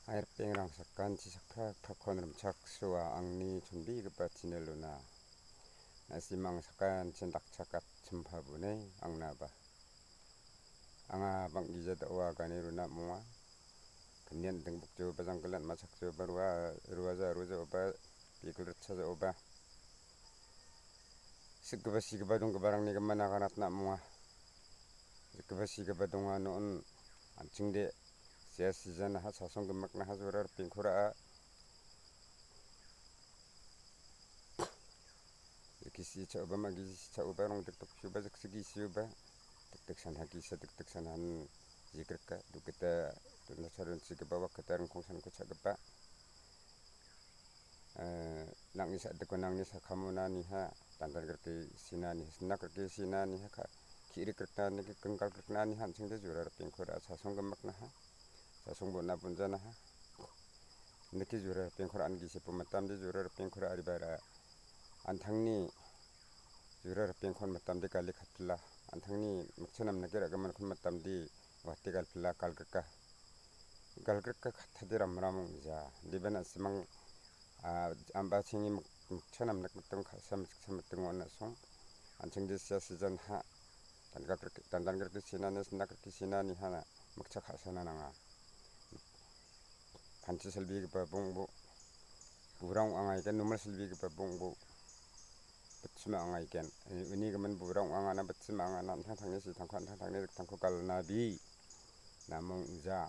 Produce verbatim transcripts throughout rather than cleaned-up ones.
Air pengrang sakanchi sakprak prakkon rimchaksoa angni chonbegipa chinelona. Nasimang sakanchin dakchakatchimpabune angnaba. Anga bang·gija da·o agane rona monga. Knian dingbokjoba janggilan machakjoba rua-, ruaja rujaoba, bikil ritchajaoba. Sikgipa sigipa donggiparangni gimin aganatna monga. Sikgipa sigipa donga non an·chingde sia sijanaha sasong gimaknaha jora ripengko ra·a. Gisi cha·oba ma gisi cha·oba rongdikdokpioba jiksigi sioba. Dikdiksanha gisa dikdiksanhan jigrika dukgita dona charonchigipa wakgita ringkongsanko cha·gipa. Eh, nang·ni sa·diko nangni sakamona niha, dandan grike sina niha, sinak grike sina niha, ka-, ki·rik rikna nike kenggal rikna niha, an·chingde jura ripengko ra·a, sasong gimaknaha, sasong bona bonjanaha. Nike jura ripengko ra·an gisipo mitamde jura ripengko ra·ariba ra-, an·tangni jura ripengkon mitamde gali katpila, an·tangni mikcha namnike ra·gimankon mitamde wate galpila, galgrika. Galgrika kattade ramram ong·ja. Diba na·simang, ah, amba chengni mik-, mikcha namnik miting ka·sa mikcha miting ong·na song. An·chingde sia sijan ha. Dandanggrike, dandanggrike sinani, sindakgrike sinani ha mikcha ka·sana nanga. Panchi silbegipa bongbo. Burang ong·angaiken, numal silbegipa bongbo. Bitsima ong·aiken. Uni gimin burang ong·angana, bitsima ong·ana, an·tangtangni sitangko, an·tangtangni riktangko galnabi. Namong ja.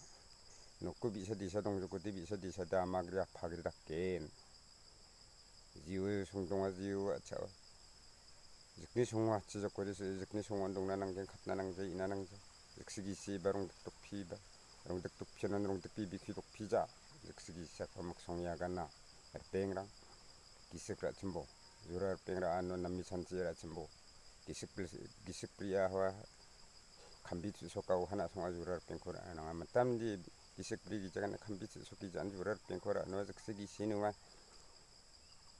Nokko bi·sa disa dongjokode, bi·sa disa da amagri apagri daken. Jiwo songdonga, jiwo a·chao. Jikni songo atchi jokode, jikni songo dongna nanggen, katna nangja, ina nangja. Jiksigi si ba rongdikdokpi ba. Rongdikdokpianan rongdikpi biki dokpija. Jiksigi siakba miksonge agana. Ripengrang. Gisik ra·chimbo. Jura ripengrang ano nami chanchi ra·chimbo. Gisik bri-, gisik bria hawa. Kambi chu·sokao hana songa jura ripengko ra·na nanga. Mitamde gisik bri gijagan kambi chu·sok gijan jura ripengko ra·no jiksigi si nonga.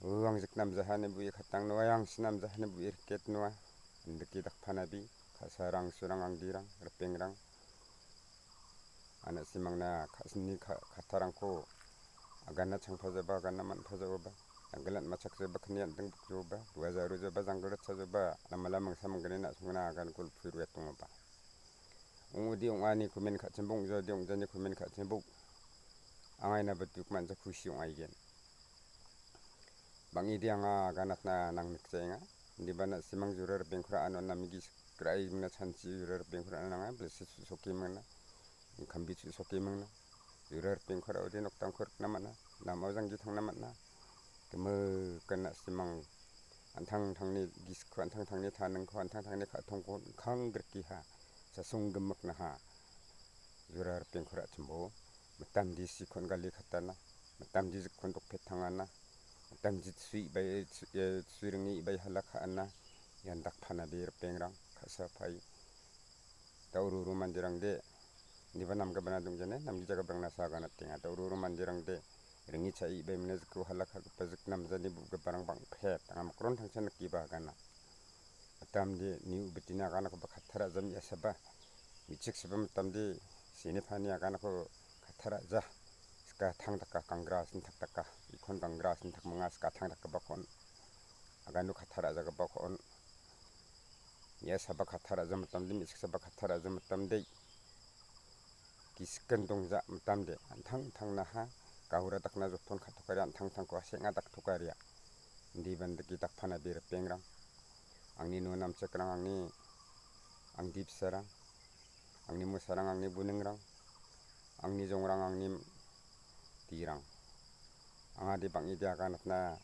Uang jik namjahani bu·e katang noa, yang si namjahani bu·e riket noa. Indike dakpanabi, ka·sarang, surang, angdirang, ripengrang. Ana simangna ka-, sini ka-, kattarangko agana changpajaba, agana man·pajaba, janggilan machakjaba, knian dingbokjaba, ruaja rujaba, janggilatchajaba, namala mangsa manggni na·songna agan gulpui ruet dongaba. Ong·ode ong·ani komen ka·chimbo, ong·jaode ong·jani komen ka·chimbo. Angaina bituk man·ja kusi ong·aigen. Bang·ide anga aganatna nangnikjaenga. Indiba na·simang jura ripengko ra·ano nami gisik ra·e mingna chanchi jura ripengko ra·na nanga, bilsi chu·soke mingna, inkambi chu·soke mingna. Jura ripengko ra·ode noktangko rikna man·a, namao janggi tangna man·a. Gimikan na·simang an·tangtangni gisikko, an·tangtangni taningko, an·tangtangni ka·tongko kanggrikeha, sasong gimiknaha. Jura ripengko ra·chimbo, mitamde sikon gali katana, mitamde jikkon dokpet tangana, mitamde sui bai, sui, eh, sui ringe ibai hala ka·ana, ian dakpanabe ripengrang, ka·sapai. Daururu manderangde, indiba namgipana dongjane, namgijagiparangna saganatenga. Daururu manderangde, ringe cha·e ibai mine jikko hala ka·gipa jik namjani bu·giparang bang·pet, anga mikron tangcha nikiba agana. Mitamde niu bitina aganakoba kattara·ja me·asaba, me·chiksiba mitamde sini pani aganako kattara·ja. Skatang daka, kangra sintak daka, ikon kangra sintak manga skatang dakgipakon. Agano kattara·jagipakon. Me·asaba kattara·ja mitamde, me·chiksaba kattara·ja mitamde. Gisikan dongja mitamde, an·tangtangnaha gaura dakna joton ka·tokaria, an·tangtangko asenga daktokaria. Indi bandigi dakpanabe ripengrang. Angni nuan namchakrang, angni angdi bisarang, angni musarang, angni buningrang, angni jongrang, angni dirang. Angade bang·ide aganatna